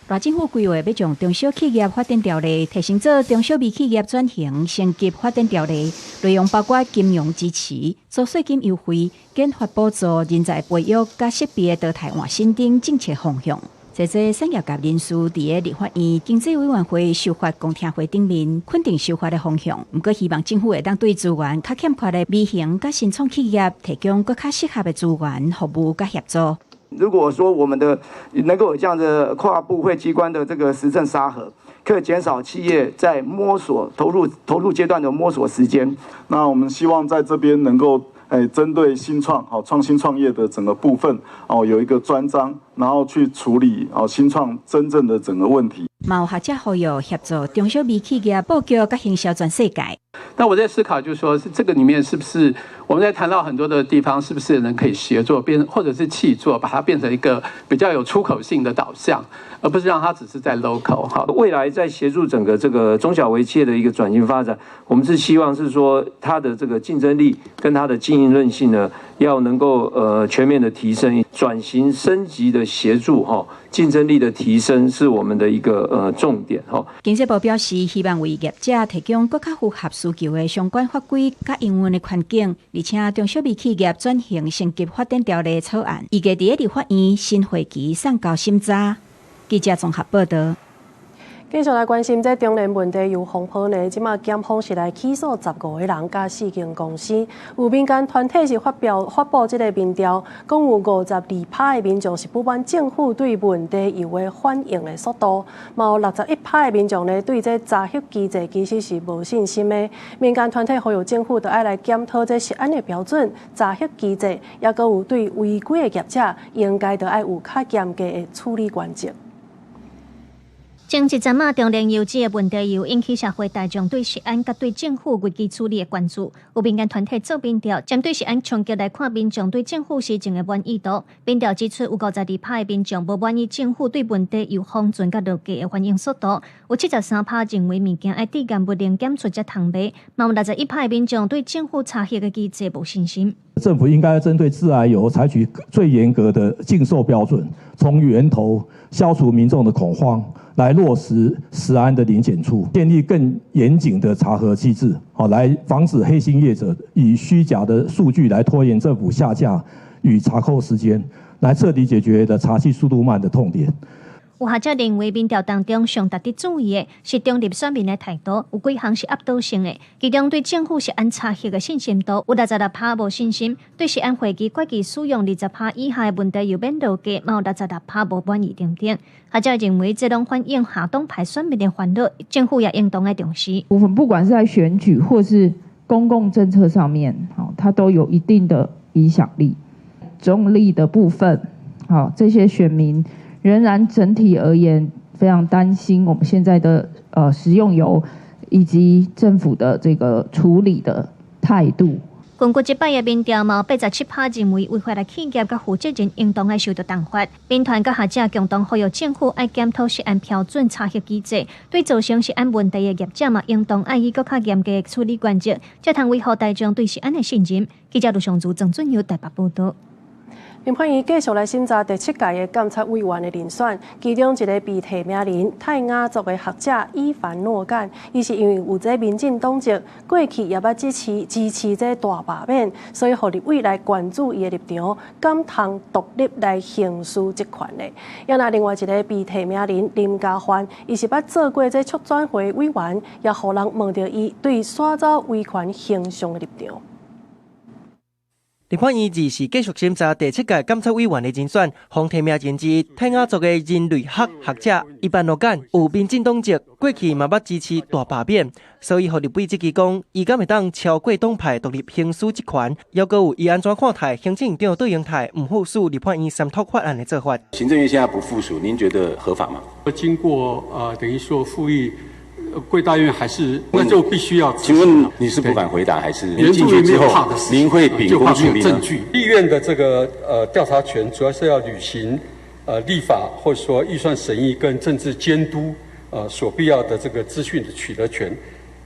Speaker 15: 賴政府規劃欲將中小企業發展條例提升做中小微企業轉型升級發展條例，內容包括金融支持、租稅金優惠、研發補助、人才培育佮設備的淘汰換新等政策方向。這些產業界人士佇咧立法院經濟委員會修法公聽會頂面肯定修法的方向，毋過希望政府會當對資源較欠缺的微型佮新創企業提供閣較適合的資源服務佮協助。
Speaker 6: 如果說我們的能夠有這樣的跨部會機關的這個實證沙盒，可以減少企業在摸索投入階段的摸索時間。
Speaker 10: 那我們希望在這邊能夠針對新創好創新創業的整個部分哦，有一個專章，然後去處理哦新創真正的整個問題。
Speaker 15: 嘛有學者呼籲協助中小微企業布局佮行銷全世界。
Speaker 21: 那我在思考，就是說，這個裡面是不是我們在談到很多的地方，是不是能可以協作變，或者是契作，把它變成一個比較有出口性的導向，而不是讓它只是在 local 哈。
Speaker 22: 未來在協助整個這個中小微企業的一個轉型發展，我們是希望是說它的這個競爭力跟它的經營韌性呢，要能夠全面的提升，轉型升級的協助哈，競爭力的提升是我們的一個重點哈。
Speaker 15: 經濟部表示，希望為業者提供閣較符合需求的相關法規佮營運的環境，而且中小微企業轉型升級發展條例草案，預計佇咧立法院新會期送交審查。記者綜合報導。
Speaker 1: 繼續來關心這中煉問題油風波呢，這馬檢方是來起訴15個人佮四間公司。有民間團體是發布這個民調，講有52%的民眾是不滿政府對問題油的反應的速度，嘛有61%的民眾呢對這查核機制其實是無信心的。民間團體呼籲政府著愛來檢討這食安的標準、查核機制，抑閣有對違規的業者應該著愛有較嚴格的處理原則。
Speaker 23: 前一陣仔，中煉油脂的問題油引起社會大眾對食安佮對政府危機處理的關注。有民間團體做民調，針對食安衝擊來看，民眾對政府施政的滿意度。民調指出，有52%的民眾無滿意政府對問題油封存佮落架的反應速度。有73%認為物件愛致嚴物能檢出才通賣。嘛有61%的民眾對政府查核的機制無信心。
Speaker 24: 政府應該針對致癌油採取最嚴格的禁售標準，從源頭消除民眾的恐慌，來落實食安的零檢出，建立更嚴謹的查核機制，好來防止黑心業者以虛假的數據來拖延政府下架與查扣時間，來徹底解決的查緝速度慢的痛點。
Speaker 23: 有學者認為，民調當中上值得注意的是中立選民的態度，有幾項是壓倒性的。其中對政府食安查核的信心度有66%無信心，對食安會議決議使用20%以下的問題又免落價，嘛有66%無滿意等等。學者認為，這攏反映下黨派選民的煩惱，政府也應當愛重視。
Speaker 2: 部分不管是在選舉或是公共政策上面，它都有一定的影響力。中立的部分，好，這些選民仍然整體而言非常擔心我們現在的食用油以及政府的這個處理的態度。
Speaker 23: 根據這擺的民調，嘛有87%認為違法的企業佮負責人應當愛受到重罰。民團佮學者共同呼籲政府愛檢討食安標準查核機制，對造成食安問題的業者嘛，應當愛以閣較嚴格的處理原則，才通維護大眾對食安的信任。記者盧尚如、鄭俊友台北報導。
Speaker 1: 立法院繼續來審查第七屆的監察委員的人選，其中一個被提名人泰雅族的學者伊凡諾干，伊是因為有這民進黨籍，過去也捌支持這大罷免，所以予立委來關注伊的立場，敢通獨立來行使職權的。也若另外一個被提名人林嘉歡，伊是捌做過這促轉會委員，也予人問著伊對刷走威權形象的立場。
Speaker 5: 立法院二是繼續審查第七屆監察委員的人選，予提名人之一泰雅族的人類學學者伊凡諾干有民進黨籍，過去嘛捌支持大罷免，所以予立委質疑講，伊敢會當超過黨派獨立行使職權，猶閣有伊按怎看待行政院長杜英泰毋副署立法院三讀法案的做法？
Speaker 7: 行政院現在不副署，您覺得合法嗎？
Speaker 8: 經過等於說復議。貴大院還是那就必須要。
Speaker 7: 請問你是不敢回答，還是您進去之後，您會秉公處理呢？
Speaker 8: 立院的這個調查權，主要是要履行立法或者說預算審議跟政治監督所必要的這個資訊的取得權。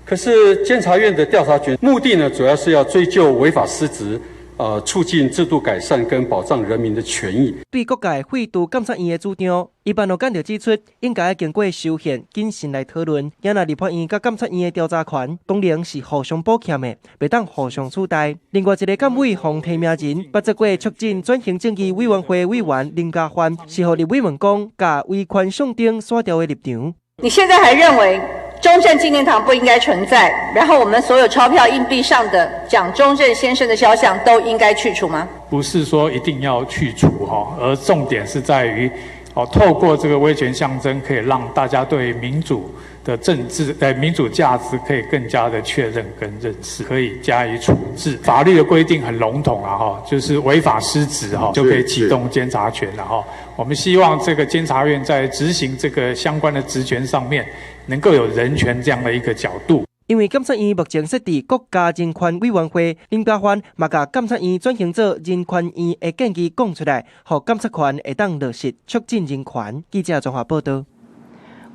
Speaker 8: 可是監察院的調查權目的呢，主要是要追究違法失職。促進制度改善跟保障人民的權益。
Speaker 5: 對各界廢除監察院的主張，伊凡諾干就指出，應該經過修憲謹慎來討論。也若立法院佮監察院的調查權，當然是互相補欠的，袂當互相取代。另外一個監委予提名人，捌做過促進轉型正義委員會委員林嘉歡，是予立委問講，共威權象徵刷掉的立場。
Speaker 9: 你現在還認為中正紀念堂不應該存在，然後我們所有鈔票硬幣上的蔣中正先生的肖像都應該去除嗎？
Speaker 25: 不是說一定要去除哈，而重點是在於，哦，透過這個威權象徵，可以讓大家對民主的政治、民主價值可以更加的確認跟認識，可以加以處置。法律的規定很籠統啊，哈，就是違法失職哈，就可以啟動監察權了哈。我們希望這個監察院在執行這個相關的職權上面，能夠有人權這樣的一個角度。
Speaker 5: 因為監察院目前設置國家人權委員會，林嘉歡嘛共監察院轉型做人權院的建議講出來，予監察權會當落實促進人權。記者綜合報導。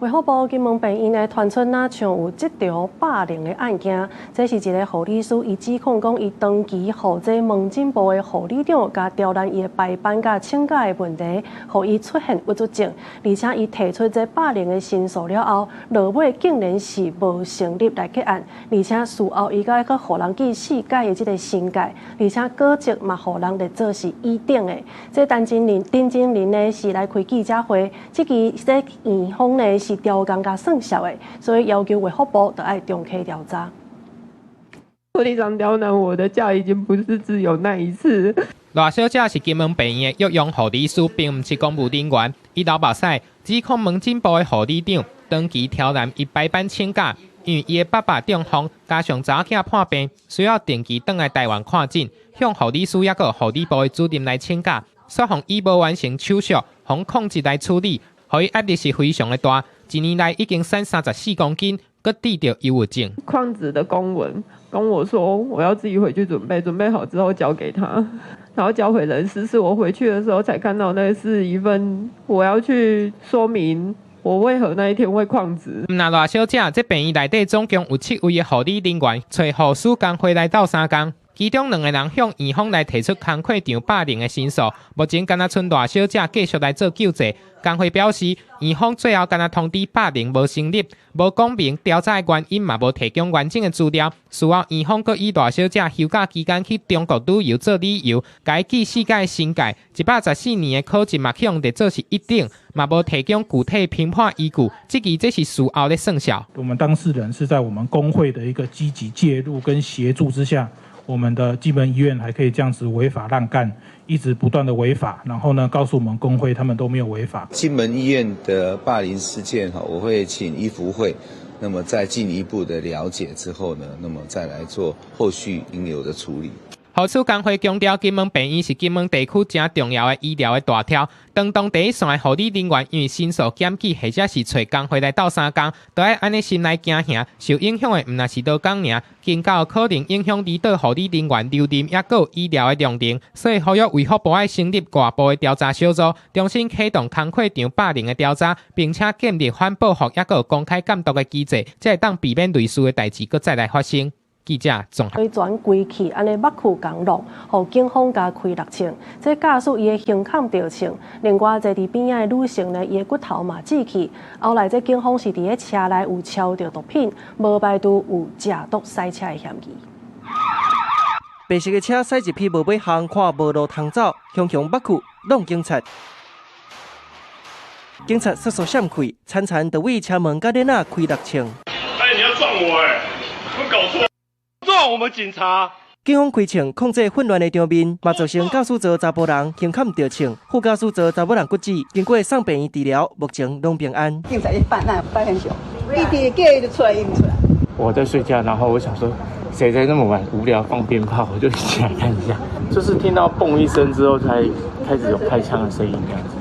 Speaker 1: 衛福部金門病院呢，傳出若像有職場霸凌的案件，這是一個護理師，伊指控講，伊長期予這門診部的護理長共刁難伊的排班佮請假的問題，予伊出現鬱卒症，而且伊提出這霸凌的申訴了後，落尾竟然是無成立來結案，而且事後伊閣予人記四改的這個申誡，而且稿則嘛予人列做是乙等的。這陳真林、丁真林呢是來開記者會，這支這院方呢是調工共算數的，所以要求衛福部著愛重啟調查。
Speaker 26: 護理長刁難我的假已經不是只有那一次。
Speaker 30: 賴小姐是金門病院的藥用護理師，並毋是公務人員。伊流目屎，指控門診部的護理長長期刁難伊排班請假，因為伊的爸爸中風，加上查某囝破病，需要定期轉來台灣看診，向護理師抑閣護理部的主任來請假，煞予伊無完成手續，予曠職來處理。予伊壓力是非常的大，一年來已經瘦34公斤，閣得著憂鬱症。
Speaker 26: 曠職的公文跟我說，我要自己回去準備，準備好之後交給他，然後交回人事。是我回去的時候才看到，那是一份我要去說明我為何那一天會曠職。
Speaker 30: 毋但賴小姐，這病院內底總共有七位的護理人員，揣護士工會來鬥相共。其中兩个人向院方來提出工課場霸凌的申訴，目前敢若賰賴小姐繼續來做救濟。工會表示，院方最後敢若通知霸凌無成立，無講明調查的原因，嘛無提供完整的資料。事後，院方閣以賴小姐休假期間去中國旅遊做理由，共記四屆申誡，114年的考績嘛去予列做是一等，嘛無提供具體評判依據，質疑這是事後咧算數。
Speaker 25: 我們當事人是在我們工會的一個積極介入跟協助之下，我們的金門醫院還可以這樣子違法亂幹，一直不斷的違法，然後呢，告訴我們工會他們都沒有違法。
Speaker 11: 金門醫院的霸凌事件哈，我會請醫福會，那麼再進一步的了解之後呢，那麼再來做後續應有的處理。
Speaker 30: 護士工會強調，金門病院是金門地區誠重要的醫療的大柱。當當第一線的護理人員因為申訴檢舉或者是揣工會來鬥相共，都愛按呢心內驚嚇。受影響的毋但是勞工爾，更較有可能影響離島護理人員留任，抑閣有醫療的量能。所以呼籲衛福部愛成立外部的調查小組，重新啟動工課場霸凌的調查，並且建立反報復抑閣有公開監督的機制，才會當避免類似的代誌閣再來發生。記者綜合。
Speaker 1: 全規氣按呢目去共挵，予警方共開六槍。這駕駛伊的胸坎著槍，另外坐佇邊仔的女性呢，伊的骨頭嘛折去。後來這警方是佇咧車內有抄著毒品，無排除有食毒駛車的嫌疑。
Speaker 5: 白色的車駛入去無尾巷，看無路通走，雄雄目去挵警察。警察速速閃開，慘慘就對車門佮鏈仔開六槍。
Speaker 12: 哎，你要撞我哎！有搞錯？撞我們警察！
Speaker 5: 警方開槍控制混亂的場面，嘛造成駕駛座查埔人胸坎著槍，副駕駛座查某人骨折，經過送病院治療，目前攏平安。
Speaker 13: 警察一辦案，發現小，一直叫伊就出來，伊毋出來。
Speaker 14: 我在睡覺，然後我想說，誰在那麼晚無聊放鞭炮，我就起來看一下。就是聽到嘣一聲之後，才開始有開槍的聲音，這樣子。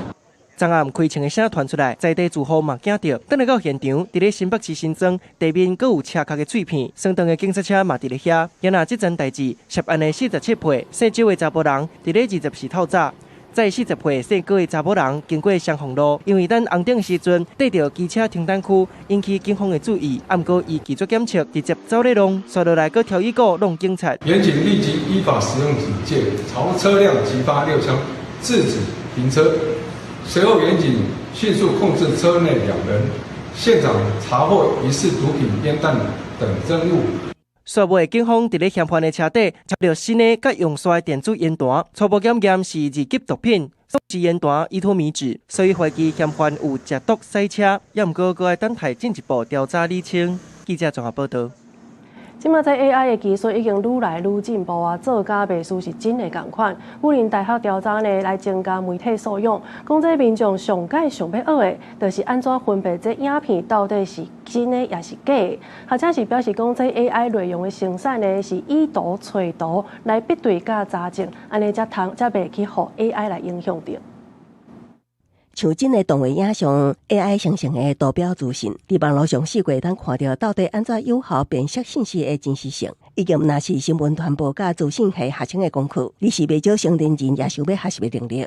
Speaker 5: 昨暗開槍的聲傳出來，在地住戶嘛驚著。轉來到現場，佇咧新北市新莊地面閣有車殼的碎片，雙燈的警察車嘛佇咧遐。然而這樁代誌，涉案的47歲姓周的查埔人，佇咧20時透早，載40歲姓郭的查某人經過雙鳳路，因為等紅燈時陣，綴著機車停等區，引起警方的注意。毋過伊拒絕檢測，直接走咧弄，紲落來閣挑伊個弄警察。
Speaker 8: 員警立即依法使用警戒，朝車輛擊發6槍，制止停車。隨後，員警迅速控制車內兩人，現場查獲疑似毒品煙彈等證物。
Speaker 5: 煞尾，警方佇咧嫌犯的車底查著新的佮用紲的電子煙彈，初步檢驗是二級毒品，是煙彈依托醚酯，所以懷疑嫌犯有食毒駛車，也毋過閣愛等待進一步調查釐清。記者綜合報導。
Speaker 1: 這馬這 AI 的技術已經愈來愈進步啊，做假袂輸是真的仝款。武林大學調查呢，來增加媒體素養，講這民眾上蓋想欲學的，就是按怎分辨這影片到底是真的抑是假的。學者是表示講，這 AI 內容的生產呢，是以圖揣圖來比對佮查證，按呢才通才袂去予 AI 來影響著。
Speaker 16: 像真的動畫影像 AI 生成的圖表資訊，佇網路上四界通看著到底按怎有效辨識信息的真實性，已經毋但是新聞傳播佮資訊系學生的功課，而是袂少成年人也想欲學習的能力。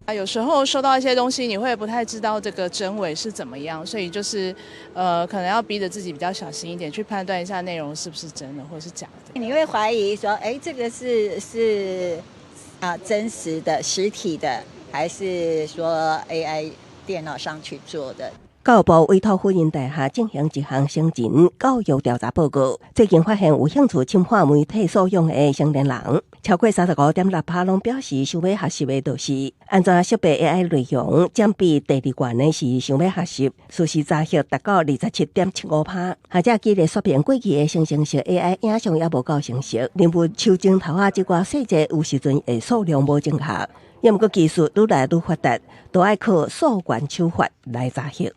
Speaker 18: 啊，有時候收到一些東西，你會不太知道這個真偽是怎麼樣，所以就是，可能要逼着自己比較小心一點，去判斷一下內容是不是真的或是假的。
Speaker 19: 你會懷疑說，哎，這個是真實的實體的，還是說 AI 電腦上去做的？
Speaker 16: 教育部委託輔仁大學進行一項成人教育調查報告，最近發現有興趣深化媒體素養的成年人，超過35.6%攏表示想欲學習的，就是按怎識別 AI 內容，佔比第二懸的是想欲學習，事實查核達到27.75%。學者舉例說明過去的生成式 AI 影像猶無夠成熟，認為樹鏡頭仔這寡細節有時陣會數量無正確，抑毋過技術愈來愈發達，都愛靠溯源手法來查核。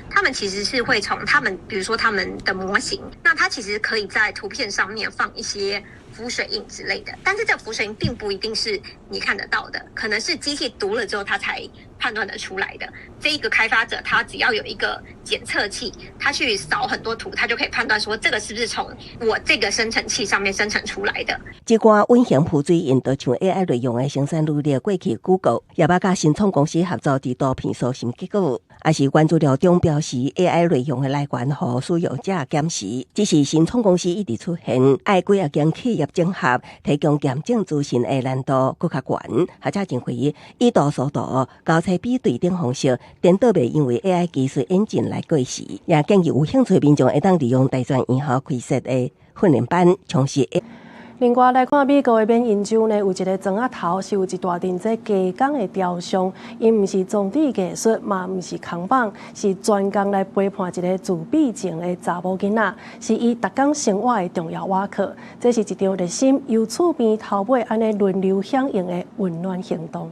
Speaker 27: 他們其實是會從他們，比如說他們的模型，那它其實可以在圖片上面放一些浮水印之類的，但是這浮水印並不一定是你看得到的，可能是機器讀了之後，它才判斷得出來的。這一個開發者，他只要有一個檢測器，他去掃很多圖，他就可以判斷說，這個是不是從我這個生成器上面生成出來的。
Speaker 16: 這寡隱形浮水印就像 AI 內容的生產努力，過去 Google 也捌佮新創公司合作，佇圖片搜尋結果，也是關注了中標示 AI 內容的來源，予使用者檢視。只是新創公司一直出現，愛幾仔間企業整合，提供驗證資訊的難度閣較懸。學者認為，以圖搜圖、交叉比對等方式，顛倒袂因為 AI 技術演進來過時，也建議有興趣民眾會當利用大專院校開設的訓練班，從事。
Speaker 1: 另外來看美國的緬因州呢，有一个庄仔頭是有一大陣這雞公的雕像，伊毋是裝置藝術，嘛毋是扛棒，是專工來陪伴一个自閉症的查某囡仔，是伊逐工生活的重要倚靠。這是一場熱心由厝邊頭尾按呢輪流響應的溫暖行動。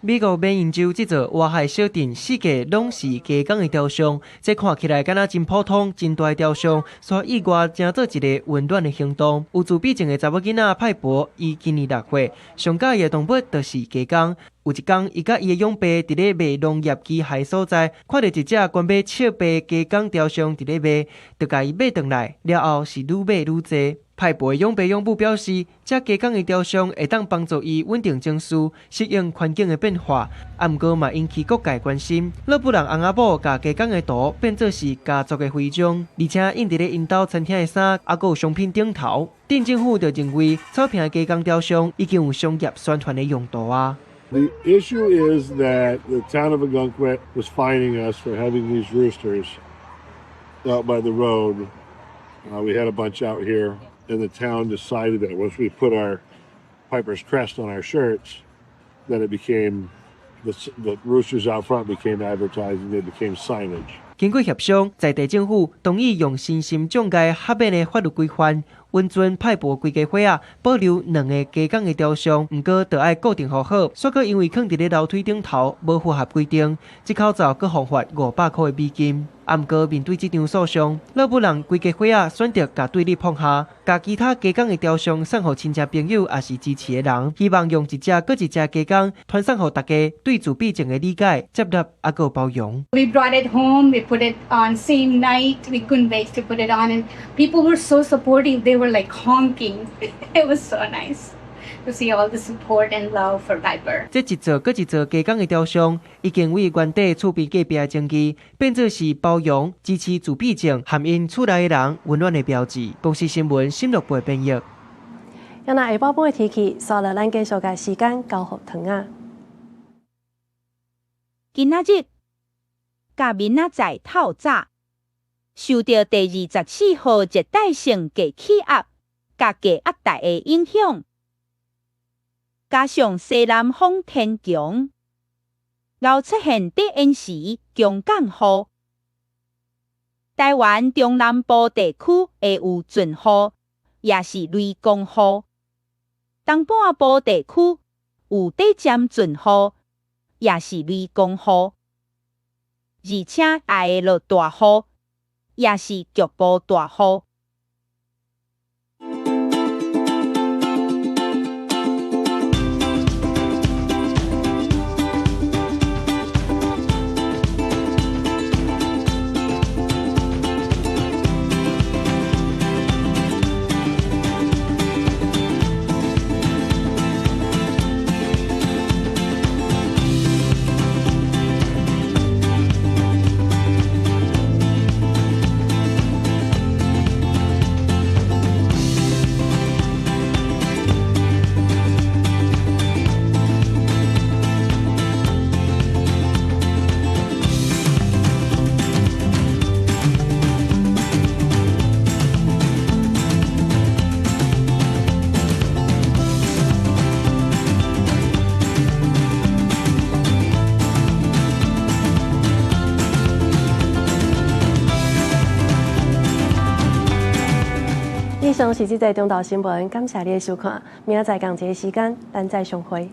Speaker 5: 美國緬因州這座外海小鎮，四界攏是雞公的雕像，這看起來敢若真普通、真大的雕像，卻意外成做一个溫暖的行動。有自閉症的查某囡仔派伯，伊今年6歲，上佮意的動物就是雞公。有一工，伊佮伊的養爸佇咧賣農業機械所在，看著一隻懸買笑白雞公雕像佇咧賣，就共伊買轉來，了後是愈買愈濟。派伯的養爸養母表示，這雞公的雕像會當幫助伊穩定情緒、適應環境的變化，啊，毋過嘛引起各界關心。勒布朗翁仔某共雞公的圖變做是家族的徽章，而且印佇咧𪜶兜餐廳的衫，猶閣有商品頂頭。鎮政府就認為，草坪的雞公雕像已經有商業宣傳的用途啊。
Speaker 3: The issue is that the town of Ogunquit was fining us for having these roosters out by the road. We had a bunch out here. And the town decided that once we put our Piper's crest on our shirts, that it became the roosters out front became advertising, they became signage.
Speaker 5: 經過協商，在地政府同意用身心障礙合免的法律規範，允准派伯規家伙仔保留兩个雞公的雕像，毋過就愛固定予好。煞閣因為囥佇咧樓梯頂頭，無符合規定，這口罩閣予罰500箍的美金。啊，毋過面對這場訴訟，勒布朗規家伙仔選擇共對立放下，共其他雞公的雕像送予親戚朋友，抑是支持的人，希望用一隻閣一隻雞公傳送予大家對自閉症的理解、接納，猶閣包容。
Speaker 4: We brought it home. We put it on same night. We couldn't wait to put it on, and people were so supporting. They were like honking. It was so nice to see all the support and love for Piper.
Speaker 5: 這一座閣一座雞公的雕像，已經為原地厝邊隔壁的情誼，變做是包容、支持自閉症和𪜶厝內的人溫暖的標誌。公視新聞新樂部編譯。
Speaker 1: 今仔下晡晡的天氣，煞落咱繼續共時間交予唐仔。
Speaker 30: 今仔日佮明仔載透早，受著第24號熱帶性低氣壓佮低壓帶的影響，加上西南風偏強，𠢕出現短延時強降雨。台灣中南部地區會有陣雨，抑是雷公雨；東半部地區有短暫陣雨，抑是雷公雨，而且也會落大雨，抑是局部大雨。
Speaker 1: 以上是這節中晝新聞，感謝你的收看。明仔載仝一个時間，咱再相會。